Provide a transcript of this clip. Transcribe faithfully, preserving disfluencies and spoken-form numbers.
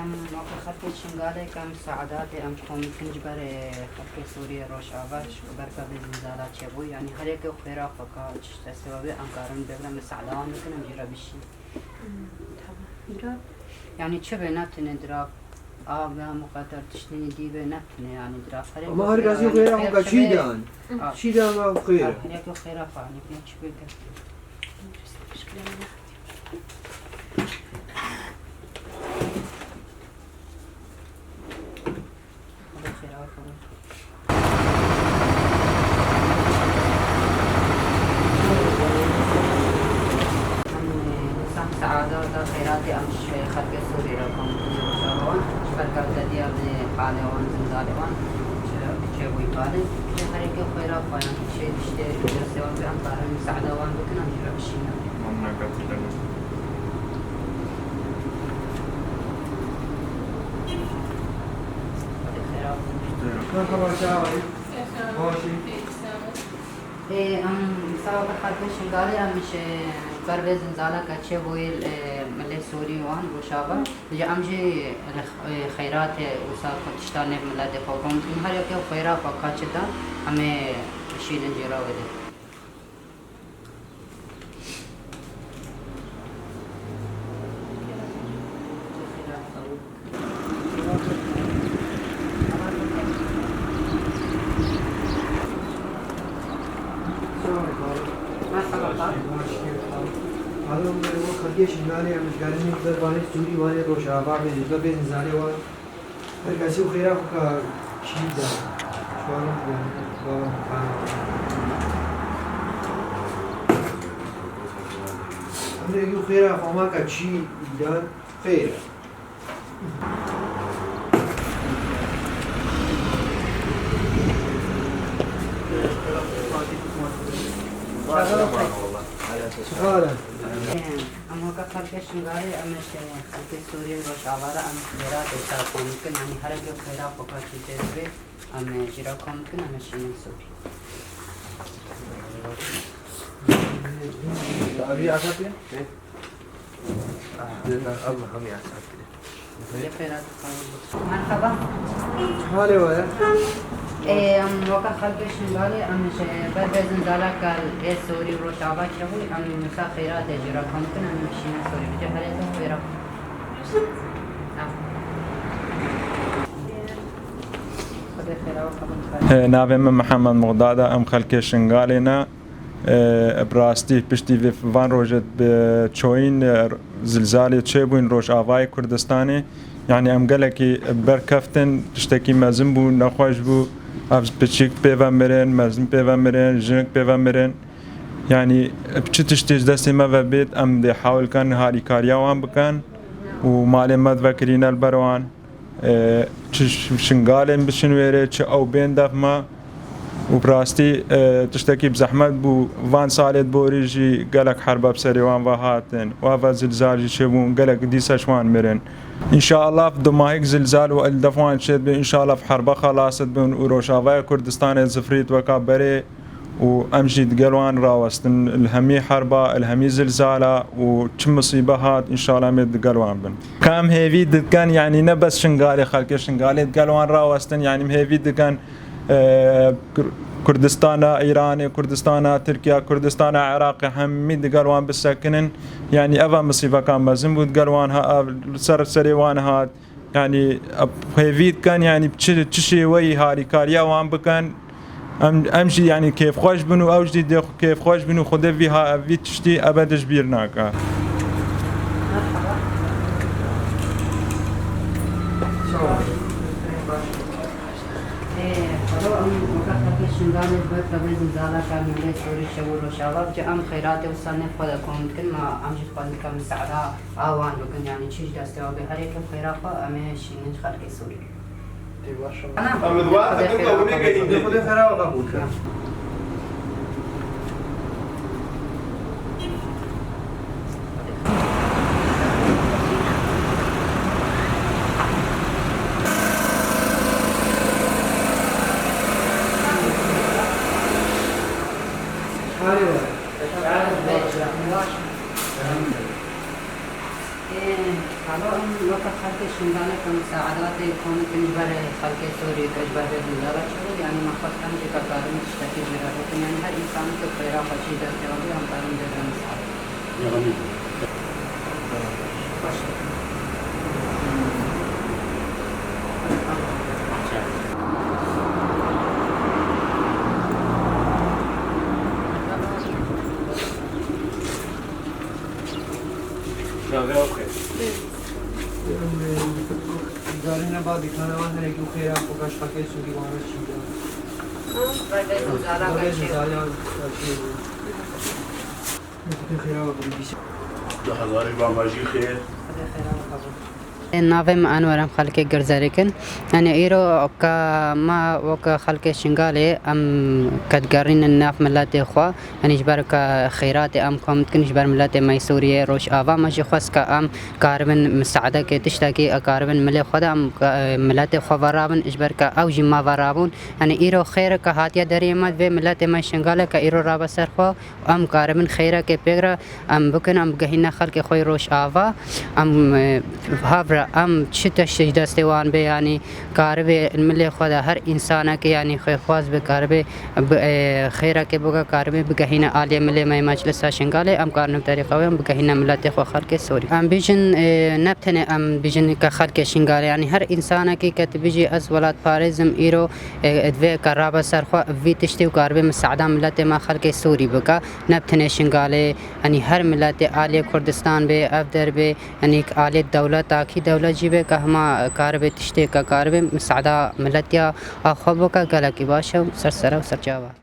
Em weke xelkê Şingalê ke em misaedatê em komîtin ji ber, e, xelkê Sûriyê Rojava ji ber ke vê zilzala çêbû, yanî her yekê xwêra xwe ka çi destê we bê em karin bêvre misaeda wan bikin, em jî re bişînin. Hmm, tamam. Dirav? Yanî çi bê, ne tenê dirav, av ya miqeter tiştî dî bê, ne tenê yanî dirav. Her yekê Ama her kesî xwêra xwe ka çî dan. Ha. Çî dan va xwêra. Ha, her yekê xwêra xwe, yanî bê çi bê ke. Em, e, wisa misaada da xeyratê em ji xelkê Sûrî re komîteyê Rojava wan, ji ber ka tediya vê halê wan, zilzalê wan, çi, çêbûyî balê. Ji herêkê xwêra xwe, yanî çi tiştê destê wan bê, em karin misaada wan bikin, em jî re bişînin. Memnuniyet dilerim. Merhaba, çawa yî? Baş î? Ê, em sava xelkê Şingalê em ji ber vê zilzaleke çêbûyî li, ê, milê Sûrî wan Rojava. Ji em jî li x-, ê, xeyratê wisa ku tişta nêv miletê xwe kom dikin. Her yekê xwêra xwe ka çi da, em ê bişînin cîra wê de. Alo, merhaba, xelkê Şingalê em ji gel ber vanê Sûrî, vanê Rojava, bê, bê zilzalê wan. Her kesî û xêra xwe ka çî da. Şuan baba xwe. Em rê û xêra xwe ma ka çî da xêr. Sixale. Em weke xelkê Şingalê, em ji xelkê Sûriyê Rojava re em xêratê ser xwe dikin, yanî hereke xêra xwe ka çî tê dibê, em jî re kom dikin, em şînin Sûrî. Abi, Azat ya? Allah'ım ya Sabri. Merhaba. Halê we ye? Ê, em weke xelkê Şingalê, em ji ber vê zilzaleke ê Sûrî Rojava çêbû, em wisa xeyratê jî re kom dikin, em şînin Sûrî. Bi cih herêkê xwêra. Em. Xwedê xêra we qebûl bike. Ê, navê min Mihemed Muxdad e, em xelkê Şingalê ne. Ê, bi rastî piştî vê van rojê bi çoyîn, ê, zilzalê çêbûn Rojavayê Kurdistanê. Yanî em gelekî bi ber keftin, tiştekî mezin bû, nexweş bû. Ev piçîk pê ve mirin, mezin pê ve mirin, jinik pê ve mirin. Yanî bi çi tiştê ji destê me ve bêt, em dê hewil kin harîkariya wan bikin û malê me divekirîne li ber wan. Ê, çi ş-, Şingalên biçin wêrê, çi ew bên def me. Û bi rastî, ê, tiştekî bi zehmet bû. Van salê di borî jî gelek herbe bi serê wan ve hatin. Û eva zilzal jî çêbûn, gelek dîsa ji wan mirin. Înşallah bi dumahîk zilzal û li def wan çêdibe, înşallah bi herbe xelas dibin û Rojavaya Kurdistanê zifrît weka berê. Û em jî digel wan rawestin, li hemî herba, li hemî zilzala û çi misîbe hat, înşallah em ê digel wan bin. Ka em hêvî dikin, yanî ne bes Şingalê, xelkê Şingalê digel wan rawestin, yanî em hêvî dikin, e, Kur-, Kurdistana Îranê, Kurdistana Tirkiye, Kurdistana Iraqê, hemî digel wan bisekinin. Yanî eva misîbeka mezin bû digel wan ha-, ev li ser serê wan hat. Yanî, em hêvî dikin, yanî, çi, çi şêweyî harîkariya wan bikin. Em, em jî, yanî, kêfxweş bin û ew jî dê kêfxweş bin û Xwedê vî ha-, vî tiştî ebed ji bîr nake. Merhaba. Sağ ol. Ê, xwedê em weke xelkê Şingalê bi ber tevê zilzala kar milê Sûrî şev û rojava, em xeyratê wisa nêv xwe de kom dikin, ma em jî xwendika misaada a wan bikin, yanî çi ji destê wan bê, herêkê xêra xwe em ê şînin ji xelkê Sûrî. Em li wan dikin ku hûn ê gerîn. Xwedê xêra we qebûl ke. Halê we. Ê, Hala em weke xelkê Şingalê ke misaedatê komî kin ji ber xelkê Sûrî ke ji ber vê zilzala çûbû, yanî me xwest em jî ke karin tiştekî jê re bikin, yanî her însanekî xêra xwe jî destê xwe bê, em karin jê re misaet. Yanî. Baş. Çaver oxê. Zarine ba dikana wan hele ku xêra xwe kaş xelkê Sûrî wana çî da. Berdê zilzala Berdê kaçê. Zilzala kaçê. Xêra xwe bî. Di hezarê ba me jî xêr. Xwedê xêra we qebûl. Navê min Enwer, em xelkê Girzerîk in. Yanî îro ka me weke xelkê Şingalê em kedigerînin nav miletê xwe. Yanî ji ber ka xêratê em kom dikin ji ber miletê me yê Sûriyê Rojava, me jî xwest ka em karibin misaedekê tiştekî, e, karibin milê xwe de em ka, e, miletê xwe ve rabin, ji ber ka ew jî me ve rabûn. Yanî îro xêr e ka hatiye deriyê me vê miletê me Şingalê ka îro rabe ser xwe. Em karibin xêrekê pêk re em bikin, em bigehîne xelkê xwe yê Rojava. Em, e, havre, em çi tiştê ji destê wan bê, yanî karibê milê xwe de her însanekê, yanî xêrxwaz bê, karibê bi, e, xêrekê bike, karibê bigehîne aliyê milê me yê Meclisa Şingalê, em karin bi terîqa wê em bigehîne miletê xwe xelkê Sûrî. Em bêjin, e, ne bi tenê em bêjin ke xelkê Şingalê, yanî her însanekê ke tu bijî ez welatparêz im îro, e, divê ke rabe ser xwe vî tiştî û karibê misaeda miletê me xelkê Sûrî bike. Ne bi tenê Şingalê, yanî her miletê aliyê Kurdistan bê, ev der bê, yanî aliyê dewleta, kî dewlet jî bê ke hema karibê tiştê ke karibê misaeda miletiya a xwe bike, gelekî baş e û ser sere û ser çava.